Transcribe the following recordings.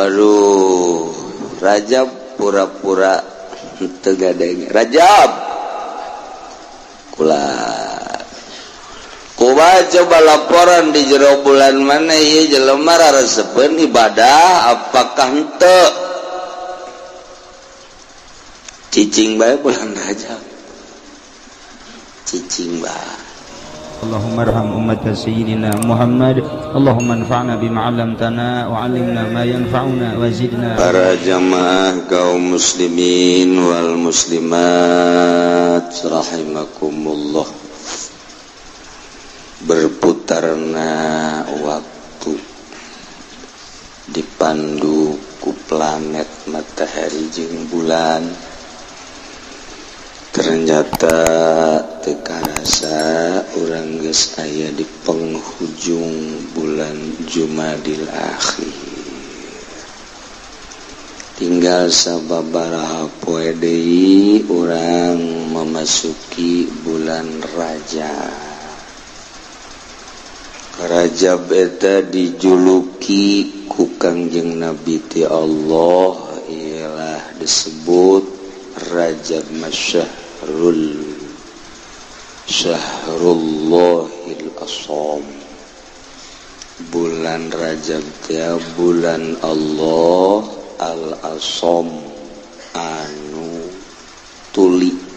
Waduh, Rajab pura-pura teu gadenge. Rajab kula kumaha coba laporan di jero bulan mana ieu jelema raresepeun ibadah apakah henteu? Cicing bae bulan Rajab, cicing bae. Allahumma arham ummat sayyidina Muhammad. Allahumma anfa'na bima 'allamtana wa 'allimna ma yanfa'una wa zidna. Para jamaah kaum muslimin wal muslimat rahimakumullah. Berputarna waktu dipandu ku planet matahari jeung bulan. Ternyata teu karasa urang geus aya di penghujung bulan Jumadil Akhir. Tinggal sababaraha poe deui urang memasuki bulan Rajab. Rajab eta dijuluki ku Kangjeng Nabi ti Allah ialah disebut Rajab masyahrul Syahrullahil Asom. Bulan Rajab teh bulan Allah Al-Asom anu tuli.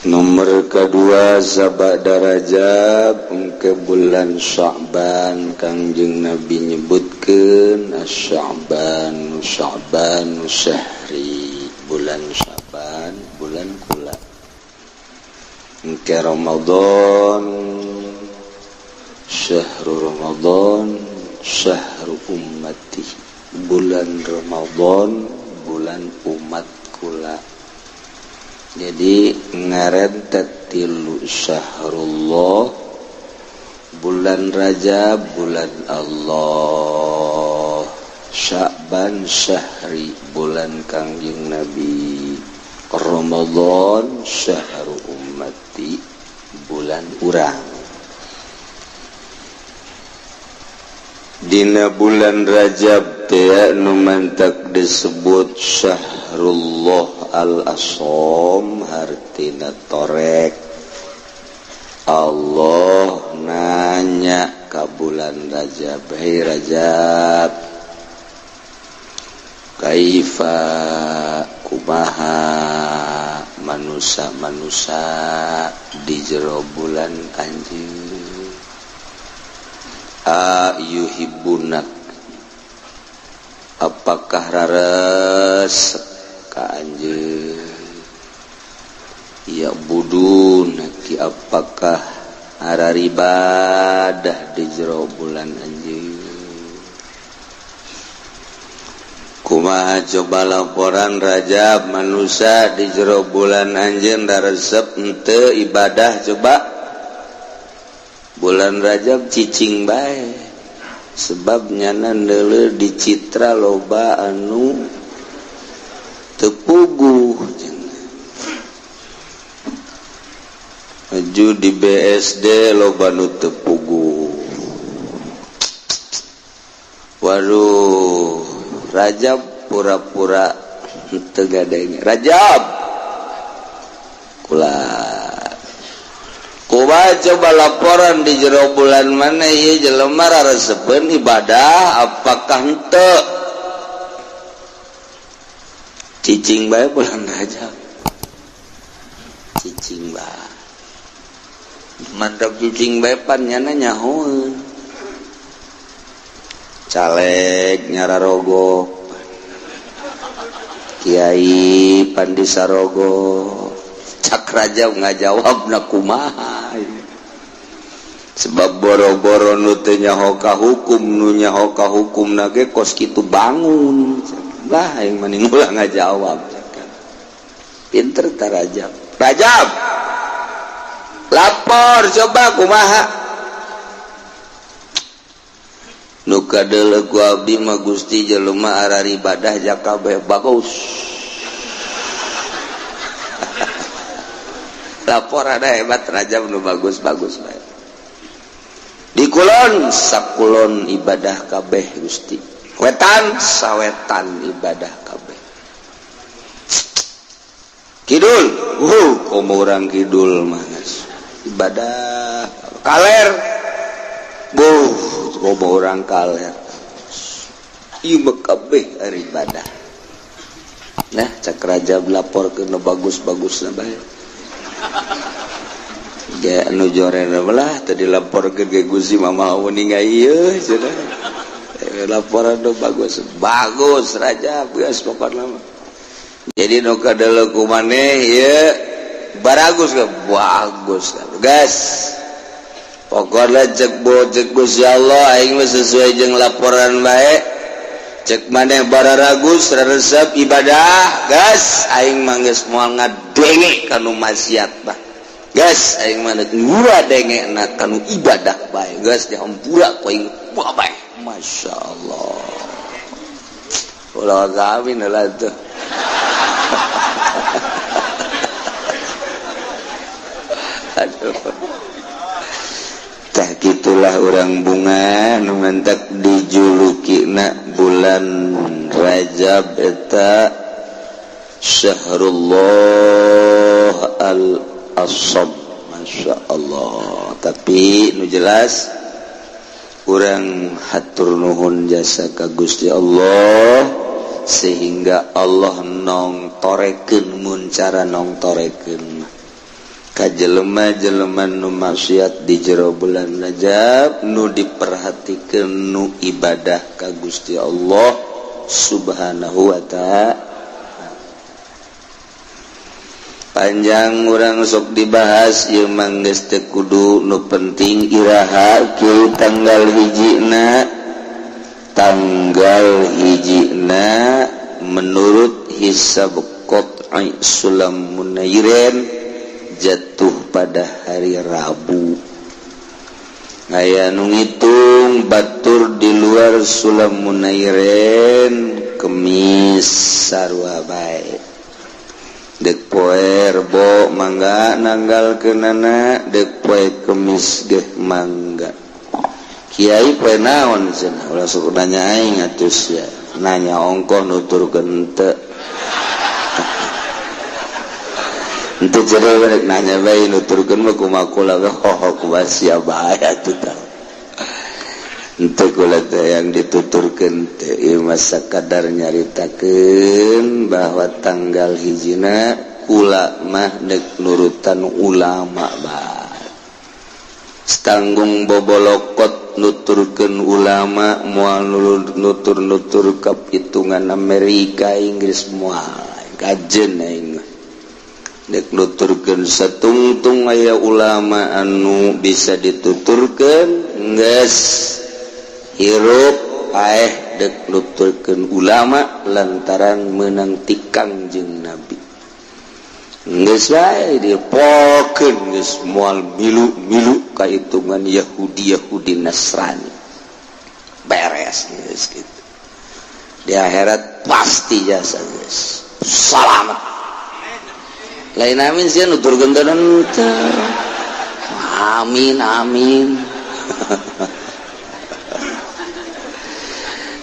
Nomor kedua sabada Rajab ke bulan Sya'ban. Kangjeng Nabi nyebutkeun Asy-Sya'ban Sya'ban syahri, bulan Sya'ban bulan kula. Engke Ramadan syahru Ramadan syahru ummati, bulan Ramadan bulan umat kula. Jadi ngarentet tilu syahrullah, bulan Rajab bulan Allah, Sya'ban syahri bulan Kangjeng Nabi, Ramadan syahru ummati bulan urang. Dina bulan Rajab teh nu mantak disebut syahrullah Al-Asom, hartina torek. Allah nanya ka bulan Rajab, hei Rajab, kaifa kumaha manusa-manusa di jero bulan anjeun? Ayuhibbunak, apakah raresep ka anjeun? Ya budun ki, apakah araribadah di jero bulan anjeun? Kumaha coba laporan Rajab manusia di jero bulan anjeun raresep henteu ibadah? Coba bulan Rajab cicing bae, sebab nyana deuleu di citra loba anu teu puguh. Maju di BSD loba nu teu puguh. Waduh, Rajab pura-pura teu gadenge. Rajab kula kumaha coba laporan di jero bulan mana ieu jelema raresepeun ibadah apakah henteu? Cicing bae bulan Rajab, cicing bae. Mantap cicing bae pan nyana nyahoeun. Caleg nyararogo, Kiai Pandisarogo, cak Rajab ngajawab na kumaha. Sebab boro-boro nu teu nyaho ka hukum, nu nyaho ka hukum na ge kos kitu bangun. Lah aing mending ulah ngajawab. Pinter ta Rajab. Rajab lapor coba kumaha. Nu kadeuleu ku abdi mah Gusti jelema araribadah jakabeh bagus. Lapor ada hebat Rajab nu bagus-bagus bae. Di Kulon sakulon ibadah kabeh Gusti, wetan sawetan ibadah kabeh. Kidul, komo urang kidul mah ibadah. Kaler, buh, komo urang kaler ieu kabeh ibadah. Nah, cak Rajab lapor ke nu bagus-bagus na bae. Ya nu jorena belah tadi laporkeun ke Gusti mama uninga ieu cenah. Laporan nu bagus. Bagus Rajab geus pokona mah. Jadi nu kadeuleuk ku maneh ieu baragus ke bagus gas. Pokona cek bo cek Gusti Allah aing mah sesuai jeung laporan bae. Cek maneh bararagus resep ibadah gas, aing mah geus moal ngadenge kanu maksiat bah. Gas, aing mah ngura denge na kanu ibadah bae. Gas, dihampura ku aing bae. Masya Allah. Ulah amin lah tuh. Aduh. Tah gitulah urang bunga nu mentak dijulukina bulan Rajab eta Syahrullah al-Asab. Masya Allah. Tapi nu jelas urang hatur nuhun jasa ka Gusti Allah sehingga Allah nongtorekeun mun cara nongtorekeun ka jelema-jelema nu maksiat di jero bulan Rajab nu diperhatikeun nu ibadah ka Gusti Allah Subhanahu wa ta'ala. Panjang urang sok dibahas ieu mah geus teu kudu, nu penting iraha kieu tanggal hijina. Tanggal hijina menurut hisab qat'i Sulam Munairin jatuh pada hari Rabu. Aya nu ngitung batur di luar Sulam Munairin Kemis sarua bae. Dek poe Rebo mangga nanggal kenana, dek poe Kemis geh mangga. Kiai poe naon cenah ulah sok nanya aing atuh sia. Nanya ongkoh nuturkeun teu. Henteu jero rek nanya bae nuturkeun mah kumaha kula ge hoho kumaha sia bae atuh tah. Henteu kula teh yang dituturkeun teh ieu mah sakadar nyaritakeun bahwa tanggal hijina kula mah deuk nurutan ulama bae. Tanggung bobolokot nuturkeun ulama moal nutur-nutur kapitungan Amerika Inggris moal kajen aing mah. Dek nuturkeun satungtung aya ulama anu bisa dituturkeun geus hirup paeh dek nuturkeun ulama lantaran meunang tikang jeung nabi. Geus wae dipokeun geus moal milu-milu kahitungan Yahudi Yahudi Nasrani. Beres geus kitu. Di akhirat pasti jasa geus salamet. Lain amin sih nuturkeun teh. Amin amin.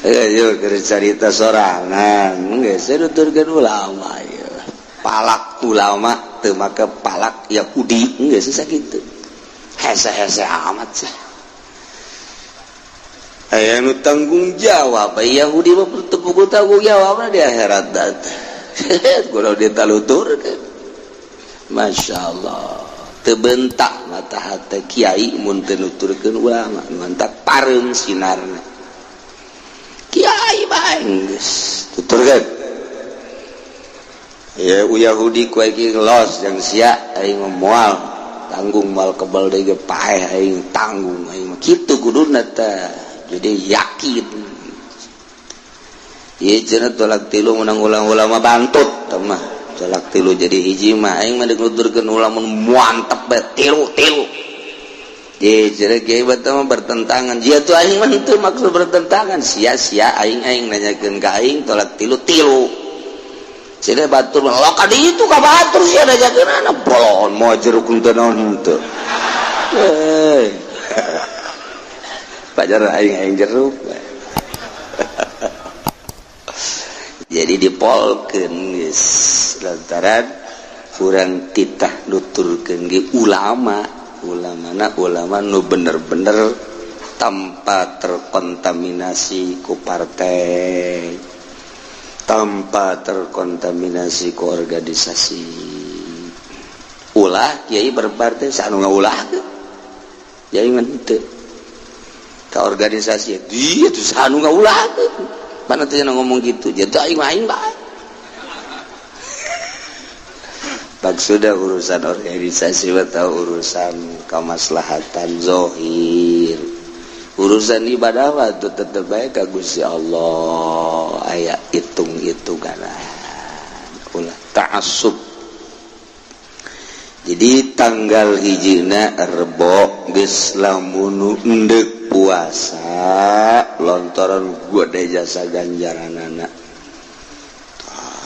Ayo keur carita sorangan, geus nuturkeun ulama ieu. Palak ulama teu make palak Yahudi geus sakitu. Hese-hese amat sih. Aya nu tanggung jawab, Yahudi mah teu puguh tanggung jawabna di akhirat teh. Kudu ditaluturkeun. Masya Allah, tebentak mata hati kiai mun teu nuturkeun ulama, mantak pareum sinarna. Kiai bae geus tuturkeun. Ya Yahudi ku aing los jeung sia aing moal tanggung moal kebal deui ge paeh aing tanggung aing mah kitu kuduna teh. Jadi yakin. Ieu cenah tolak tilu menang ulang-ulama bantut teh mah. Tolak tilu jadi hiji mah aing mah deuk nuturkeun ulama mantep bae tilu-tilu. Ye cenah kiai bata mah bertentangan. Jia tuh aing mah henteu maksud bertentangan, sia-sia aing aing nanyakeun ka aing tolak tilu-tilu. Cenah batur mah loka di itu ka batur sia nanyakeun bolon moal jeruk teu naon henteu. Eh. Pajar aing aing jeruk. Jadi dipolkeun geus lantaran kurang titah nuturkeun ge ulama, ulamana ulama nu bener-bener tanpa terkontaminasi ku partai, tanpa terkontaminasi ku organisasi. Ulah kiai berpartai sanu ngaulahkeun. Jadi ngan teu ka organisasi dia tuh sanu ngaulahkeun. Mana teh ngomong gitu, jadi aing aing bae. Maksudnya urusan organisasi atau urusan kemaslahatan zohir, urusan ibadah mah tuh tetep bae ka Gusti Allah, aya hitung-hitungan ulah ta'assub. Jadi tanggal hijina Rebo geus lamun endek puasa lontoran gede jasa ganjaranana.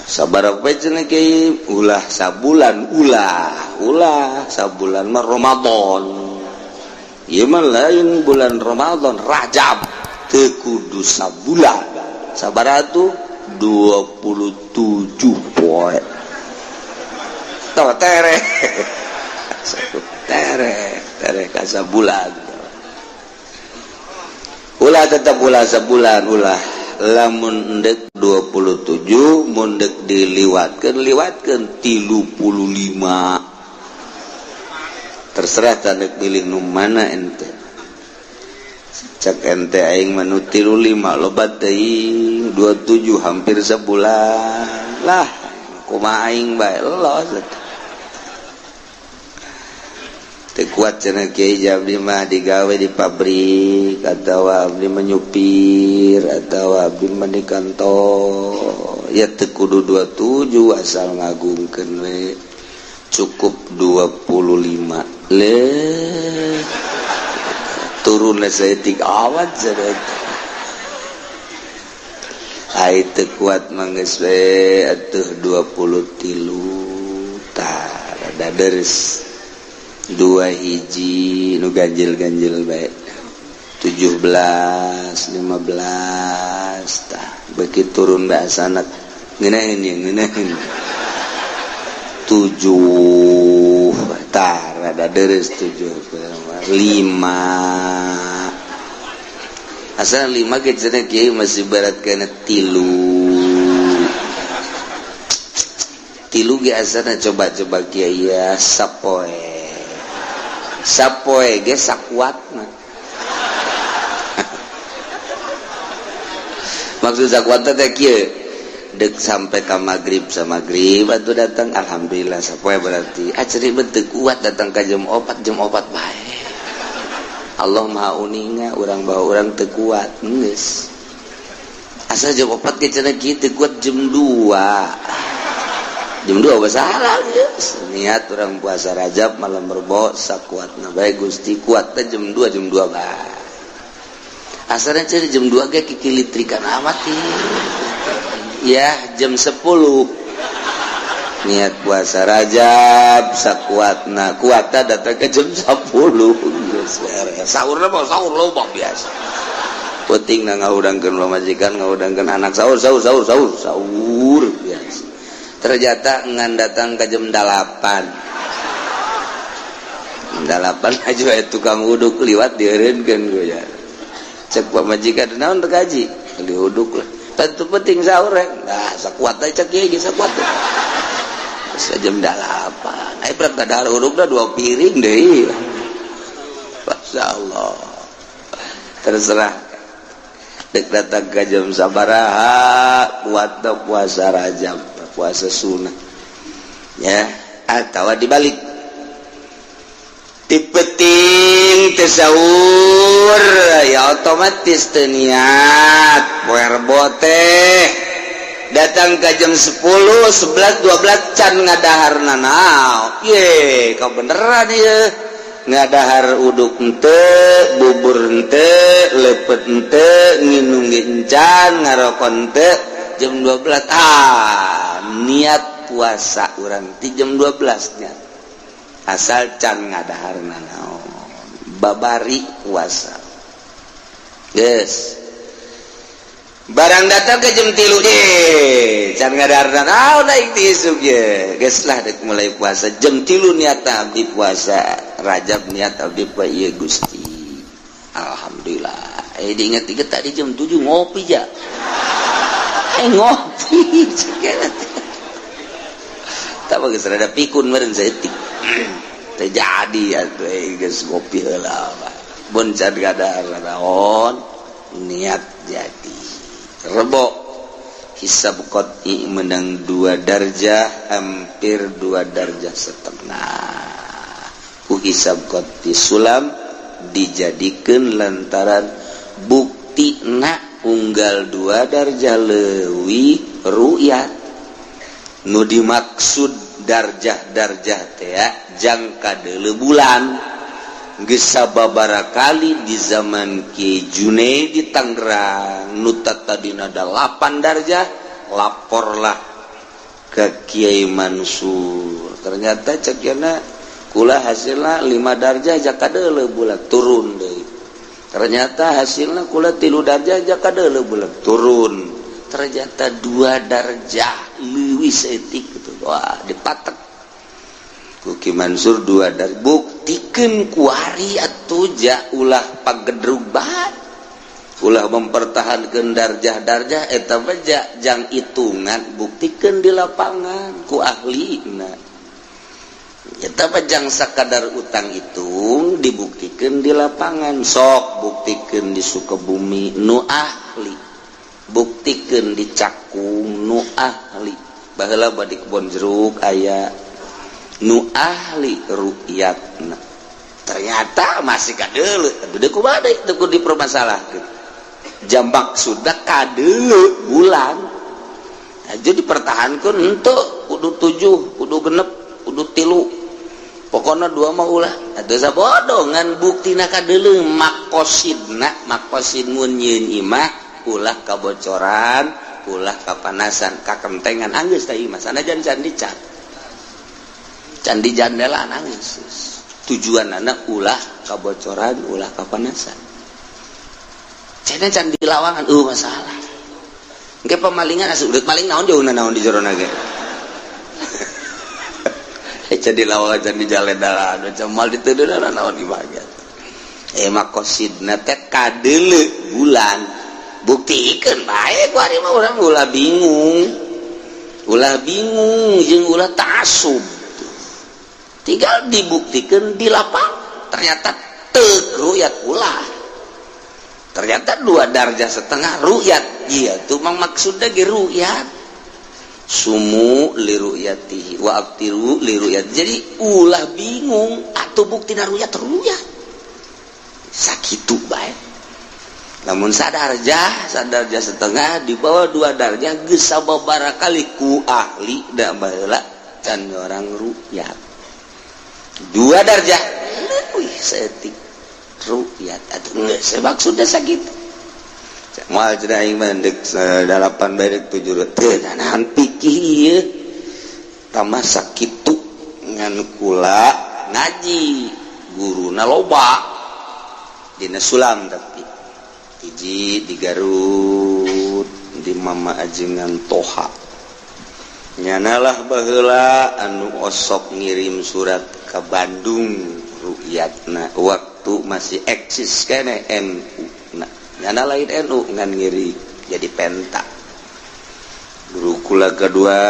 Sabaraha poe cenah kiai ulah sabulan, ulah ulah sabulan mah Ramadan. Ieu mah lain bulan Ramadan, Rajab teu kudu sabulan. Sabaraha tuh 27 poe. Tah tere. Tere, tere ka sabulan. Ulah tetap ulah sebulan ulah. Lamun endek 27 mun dek diliwatkeun liwatkeun 35. Terserah tandek milih nu mana ente. Cek ente aing mah nu 35 loba teuing 27 hampir sebulan. Lah kumaha aing bae los. Teu kuat cenah kiai abdi mah digawe di pabrik atawa abdi menyupir atawa abdi mah di kantor. Ya teu kudu 27 asal ngagungkeun we cukup 25. Le turun saeutik awat cenah. Ai teu kuat mah geus we atuh 23 tah rada deres. 2 hiji nu ganjil-ganjil bae 17 15 tah beuki turun bahasana ngeunaheun ieu ngeunaheun 7 tah rada deres 7 5 asal 5 ge cenah kieu masih berat kana 3 3 ge asana coba-coba kieu ya sapoe sapoe ge sakuatna. Maksud sakuatna teh kieu dek sampai ka magrib samagrib atuh datang alhamdulillah sapoe berarti ah ceuri teu kuat datang ka jam 4 jam 4 bae. Allah maha uninga urang bawa urang teu kuat geus asa jam 4 ge cenah kieu teu kuat jam 2 jam 2 salah geus niat urang puasa Rajab malam Rebo sakuatna bae Gusti kuat teh jam 2 jam 2 bae asana cenah jam 2 ge kikilitrikan amat ya jam 10 niat puasa Rajab sakuatna kuatna datang ke jam 10 geus beres sahurna mah sahur loba biasa penting na ngahudangkeun pamajikan ngahudangkeun anak sahur sahur sahur sahur sahur biasa. Ternyata ngan datang ke jam 8 8 aja tukang uduk liwat dieureunkeun ku ya. Cek pamajikan naon teu kaji diuduk lah. Tentu penting sahur rek. Nah sakuat teh cek ieu ge sakuat. Geus jam 8. Ai prak kadahar udukna 2 piring deui. Masyaallah. Terserah. Dek datang ke jam sabaraha kuat puasa Rajab. Puasa sunnah ya atau dibalik ti penting teu sahur ya otomatis teu niat poe Rebo teh datang ke jam 10 11 12 can ngadahar nanaon ye kabeneran ieu ngadahar uduk henteu bubur henteu leupeut henteu nginum ge encan ngarokok henteu jam 12 ah niat puasa urang ti jam 12 nya asal can ngadahar nanaon babari puasa. Yes, barang datang ke jam 3 deh, can ngadarna naon aing ti isuk ye. Geus lah, dek mulai puasa jam 3, niat abdi puasa Rajab, niat abdi puasa ieu. Gusti, alhamdulillah. Eh, diinget-inget tadi jam 7 ngopi ja, eh, ngopi tak bagus, rada pikun meureun saeutik teu jadi atuh. Eh, geus ngopi heula bon, can gadar naon, niat jadi. Rebo hisab qot'i menang 2 darjah, hampir 2 darjah setengah ku hisab qot'i sulam dijadikan, lantaran bukti nak unggal 2 darjah leuwih ru'yat. Nu dimaksud darjah-darjah teh jangka deuleu bulan. Geus sababaraha kali di zaman Ki June di Tangerang, nu tadina 8 darjah, laporlah ke Kiai Mansur, ternyata cekiana kula hasilnya 5 darjah jaka deuleu bulan, turun deui. Ternyata hasilnya kula 3 darjah jaka deuleu bulan, turun. Ternyata 2 darjah leuwih saeutik gitu. Wah, dipatek ku Ki Mansur dua dar, buktikan kuari atuh ja, ulah pagedrug bae, ulah mempertahankan darjah-darjah eta mah jang hitungan, buktikan di lapangan ku ahli. Eta mah jang sakadar utang hitung, dibuktikan di lapangan. Sok buktikan di Sukabumi nu ahli, buktikan di Cakung nu ahli. Baheula di Kebon Jeruk aya nu ahli ru'yatna, ternyata masih kadeuleu. Atuh kumaha deui, teu kudu dipermasalahkeun, jambak sudah kadeuleu bulan aja dipertahankan untuk kudu 7, kudu 6, kudu 3, pokoknya 2 mah ulah atuh. Sabodo ngan buktina kadeuleu. Makosidna, makosid mun nyieun imah ulah kabocoran, ulah kapanasan, kakentengan, anggeus teh imah sanajan can dicat, candi jandela nangis. Tujuan anak ulah kabocoran, ulah kapanasan. Cenah candi lawangan, masalah engke pemalingan asup, udah maling naon jauh naon di jero ge. Candi lawangan, candi jaledalan macam mal diteudeunan naon di bagian. Eh, makosidna teh kadeuleu bulan, buktikeun bae ku ari mah. Urang ulah bingung, ulah bingung jeung ulah ta'assub, tinggal dibuktikan di lapang. Ternyata tek ru'yat ulah, ternyata 2 darjah setengah ru'yat. Iya tuh mang, maksudnya ge ru'yat, sumu li ru'yatihi wa aftiru li ru'yat. Jadi ulah bingung atau bukti ru'yat, ru'yat sakitu bae. Namun sadarjah, sadarjah setengah, di bawah 2 darjah geus sababaraha kali ku ahli da baheula can orang ru'yat 2 darjah leuwih saeutik ru'yat atuh. Geus maksudnya sakitu. Moal cenah aing mah deuk 8 bae, deuk 7 teu nahan pikir ieu tambah sakitu. Ngan kula ngaji guruna loba dina sulam, tapi hiji di Garut di Mama Ajengan Toha, nyanalah baheula anu osok ngirim surat ke Bandung ru'yatna, waktu masih eksis kene NU. Nah, nyana lain NU ngan ngiri jadi penta. Guru kula kedua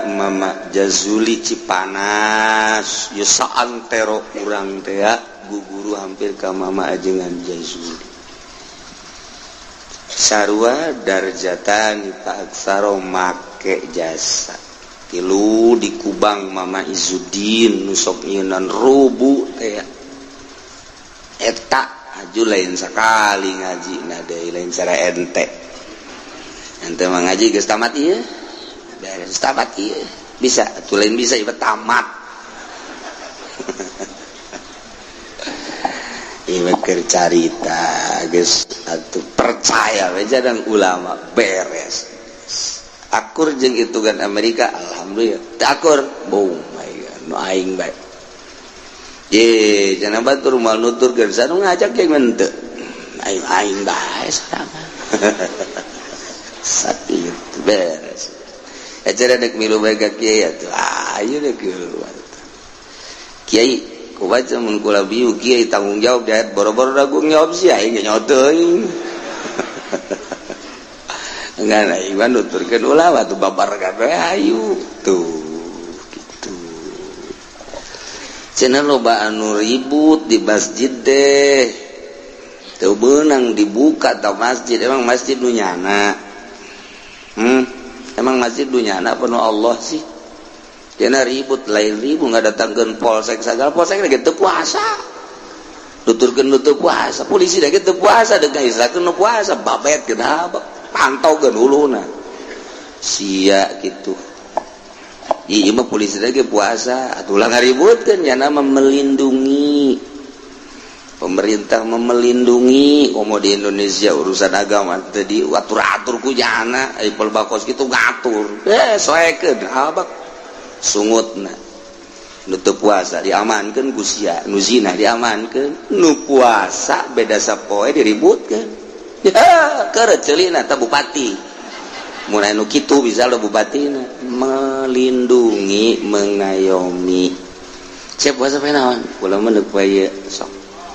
Mama Jazuli Cipanas, ya saantero urang teh guru hampir ka Mama Ajengan Jazuli, sarua darjatan Pak Aksaro make jasa. Tilu di Kubang Mama Izudin, nusok nyeunan rubu teh eta aju lain sekali ngaji nah deui, lain cara ente. Ente mah ngaji geus tamat ieu, beres tamat ieu, bisa atuh lain bisa ieu tamat. Ieu keur carita geus atuh, percaya we jadang ulama, beres. Akur jeung hitungan Amerika, alhamdulillah. Teu akur, oh my God, nu aing bae ye cenah batur moal nuturkeun sanu ngajak ge henteu. Aing aing bae sorangan. Sakit beres. Acara dek milu bae ka kiai atuh. Ayo dek milu. Kiai kubaca mun kula biu kiai tanggung jawab di ayat boro-boro dagung jawab sih aing ge nyaho teuing. Ngan aing mah nuturkeun ulama tuh babar kabeh ayu tuh gitu. Cenah loba anu ribut di masjid deh. Teu beunang dibuka tau masjid, emang masjid nu nyana. Emang masjid nu nyana apa nu Allah sih? Cenah ribut lain ribut ngadatangkeun polsek sagala polsek ge teu puasa. Nuturkeun nu teu puasa, polisi ge teu puasa deuk ngaisrakeun nu puasa babet kenapa? Pantaukeun huluna. Sia kitu. Ieu mah polisi ge puasa, atuh ulah ngaributkeun nya mah melindungi. Pemerintah melindungi komo di Indonesia urusan agama teh diatur-atur ku jana, ai bakos kitu ngatur. Soekeun abak sungutna. Nu teu puasa diamankeun ku sia, nu zina diamankeun, nu puasa beda sapoe diributkeun. Ya, keur ceulina teh bupati. Mun anu kitu bisa lo bupatina melindungi, mengayomi. Siap puasa poe naon? Kula mah deuk poe ieu sok.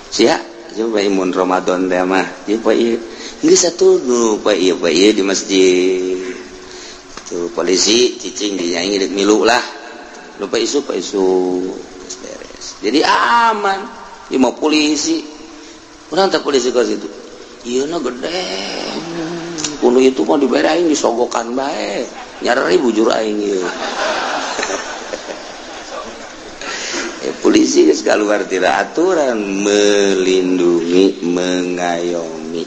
Sia, coba imun Ramadan teh mah. Ieu poe ieu. Geus atuh nu poe ieu di masjid. Tuh polisi cicing di nyanyi deuk milu lah. Lupa isu pak isu beres. Jadi aman. Ieu mah polisi. Urang teh polisi ka situ. Ieu na gede. Kuno itu mah dibere aing disogokan bae. Nyari bujur aing ieu. Polisi geus kaluar tidak aturan melindungi, mengayomi.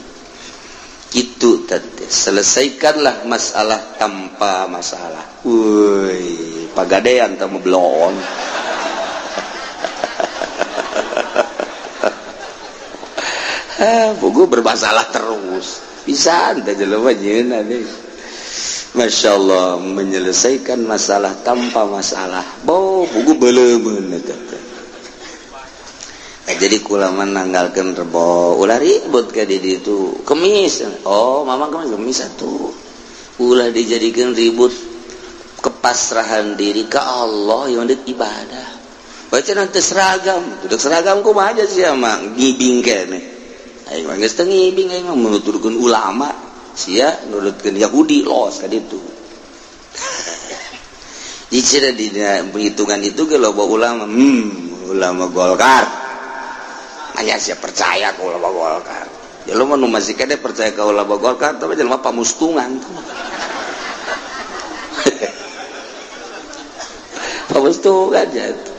Gitu teh. Selesaikanlah masalah tanpa masalah. Woi, pagadean teh belon. Buku bermasalah terus. Bisa teh jelema nyeuna deh. Masya Allah, menyelesaikan masalah tanpa masalah. Bo, buku beleumeun eta teh. Nah, jadi kula mah nanggalkeun rebo, ulah ribut ka di ditu. Kemis. Oh, mama kemis, kemis atuh. Ulah dijadikeun ribut kepasrahan diri ka Allah yang deuk ibadah. Baca nanti seragam, deuk seragam kumaha aja sia mah ngibing keneh. Aing mah geus teu ngibing aing mah nuturkeun ulama, sia nurutkeun Yahudi los ka ditu. Dicira dina perhitungan itu ge loba ulama, ulama Golkar. Aya sia percaya ka ulama Golkar. Jelema nu masih kene percaya ka ulama Golkar tapi jelema pamustungan. Pamustungan jatuh.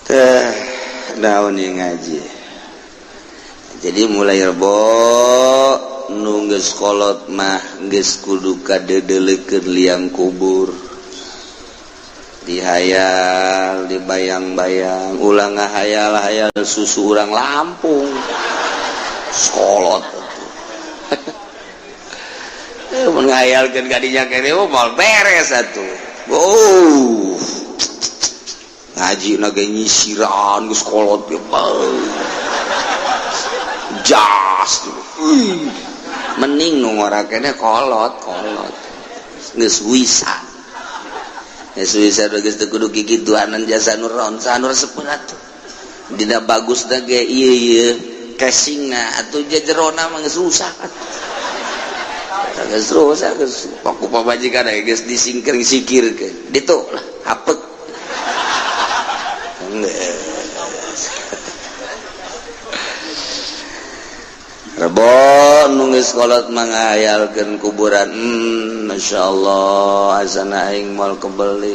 Teh naon ieu ngaji. Jadi mulai rebo nu geus kolot mah geus kudu kadeudeulekeun liang kubur. Dihayal, dibayang-bayang, ulah ngahayal-hayal susu urang Lampung. Sekolot atuh. Mun ngahayalkeun ka dinya kene moal beres atuh. Oh. Ngaji na ge nyisiran geus kolot ge. Jas. Mending nu ngora kene kolot, kolot. Geus wisan. Geus wisan geus teu kudu kikituanan jasa nu ronsa nu resep atuh. Dina bagus da ge ieu ieu casingna atuh jejerona mah geus rusak atuh. Geus rusak geus paku pamajikan geus disingkir-singkirkeun. Ditu lah hapek. Rebo nu geus kolot mangayalkeun kuburan. Masyaallah asana aing moal kebeli.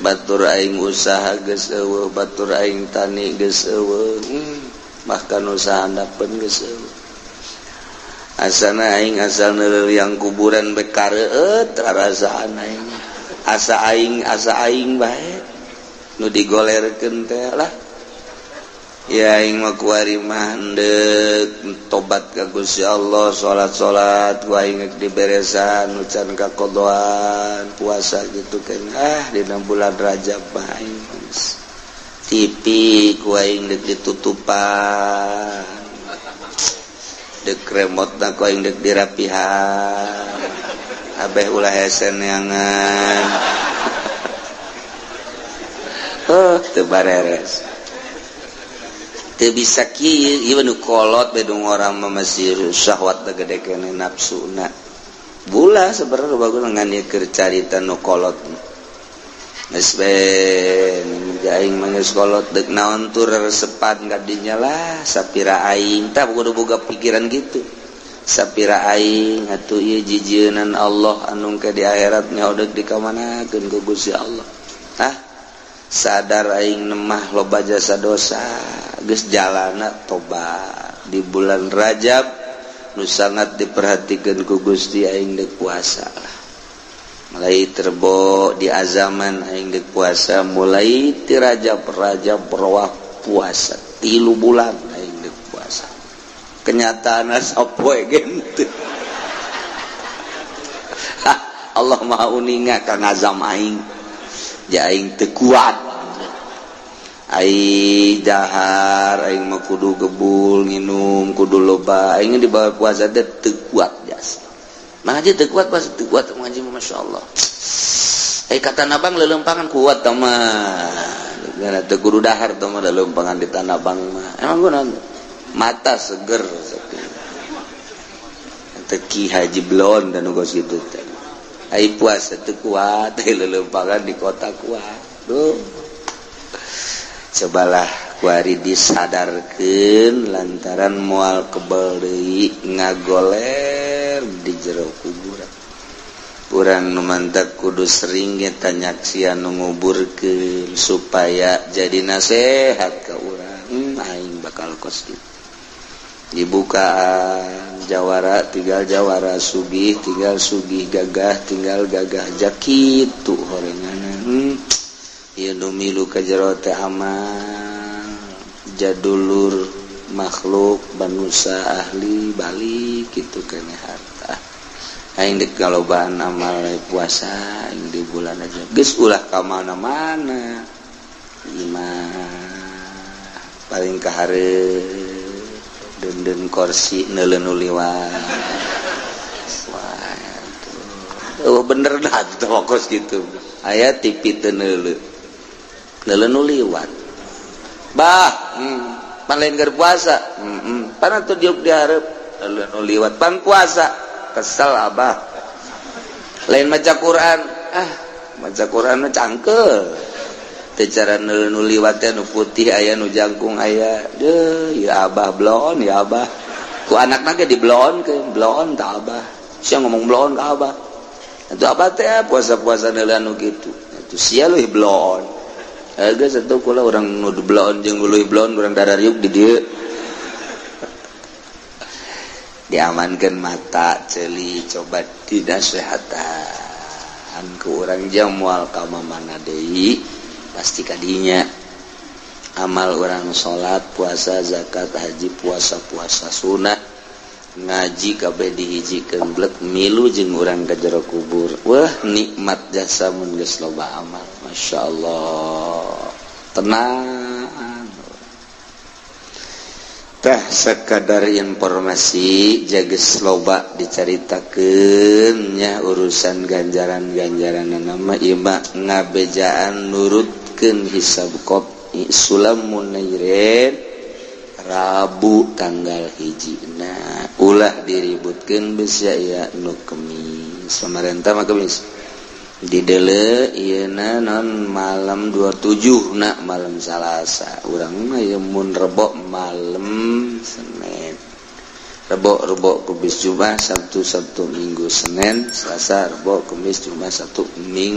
Batur aing usaha geus eueuh, batur aing tani geus eueuh. Bahkan usaha handapeun geus eueuh. Asana aing asal neuleuh kuburan bek kareueut rarasaan aing. Asa aing bae nu digolerkeun teh lah. Ya aing mah kuari mah hendeuk tobat ka Gusti Allah, salat-salat ku aing geus diberesan, nu can kakodoan, puasa gitu kan. Dina bulan Rajab mah aing geus TV ku aing deuk ditutupan, deuk remote na ku aing deuk dirapihan, abeh ulah hese neangan. Oh, teu bareres. Teu bisa kieu, ieu nu kolot bedung orang mah masih syahwat gede keneh nafsuna. Bula sebenarnya bagus ngan ieu keur carita nu kolot. Geus we aing mah geus kolot deuk naon tur resepan ka dinya lah sapira aing tah kudu boga pikiran gitu. Sapira aing atuh ieu jijieunnan Allah anu ke di akhirat nyaho deuk dikamanakeun ku Gusti Allah. Hah? Sadar aing nemah loba jasa dosa geus jalana tobat di bulan Rajab nu sangat diperhatikeun ku Gusti aing deuk puasa lah. Mulai terbo di azaman aing deuk puasa mulai ti Rajab Rajab rawah puasa 3 bulan aing deuk puasa. Kenyataan sapoe ge henteu. Allah Maha uninga ka ngazam aing. Ja aing teu kuat. Aing dahar aing mah kudu gebul nginum kudu loba aing di bawah puasa teh teu kuat jasa. Ngaji teu kuat pas teu kuat ngaji mah masyaallah. Kata nabang leuleumpangan kuat tah mah. Gara teu kudu dahar tah mah leuleumpangan di tanah bang mah. Emang guna mata seger teu ki haji blon dan uga kitu teh. Ai puasa teu kuat leuleumpangan di kota kuat. Duh. Cobalah kuari disadarkeun lantaran moal kebel deui ngagoler di jero kuburan. Urang nu mantak kudu sering ge tanyaksian nu nguburkeun supaya jadi nasehat ka urang. Aing bakal kos kitu. Dibukaan jawara tinggal jawara sugih tinggal sugih gagah tinggal gagah jakitu horenganna. Ieu nu milu ka jero teh amal jadulur makhluk manusia ahli balik kitu keneh harta. Aing deuk kalobaan amal puasa aing di bulan aja geus ulah ka mana-mana. Imah paling kahareup denden kursi neuleun nu liwat. Wah, oh bener dah tuh fokus gitu. Aya TV teu neuleu. Neuleun nu liwat. Bah, pan lain keur puasa. Pan atuh diuk dihareup neuleun nu liwat pan puasa. Kesel abah. Lain maca Quran. Ah, maca Quran mah cangkeul. Teu cara neuleun nu liwat teh nu putih aya nu jangkung aya. Deuh, ya abah bloon ya abah. Ku anakna ge dibloonkeun, bloon ta abah. Sia ngomong bloon ka abah. Atuh abah teh puasa-puasa neuleun nu kitu. Atuh sia leuwih bloon. Geus atuh kula urang nu bloon jeung leuwih bloon urang darariuk di dieu. Diamankeun mata ceuli coba dinasehatan ku urang jang moal ka mamana deui. Pasti kadinya amal orang salat puasa zakat haji puasa-puasa sunah ngaji kabeh dihijikeun blek milu jeung urang ka jero kubur. Wah nikmat jasa mun geus loba amal masyaallah tenang. Tah sekadar informasi jages loba dicaritakeun nya urusan ganjaran-ganjaran nama ieu mah ngabejaan nurutkeun hisab qot'i Sulam Munairin Rabu tanggal 1 nah ulah diributkeun geus aya nu Kemis pamarentah mah Kemis didele ieuna non malam 27 na malam Salasa urang mah ieu mun Rebo malam Senin Rebo Kemis Jumat Sabtu Sabtu Minggu Senin Selasa Rebo Kemis Jumat Sabtu Minggu.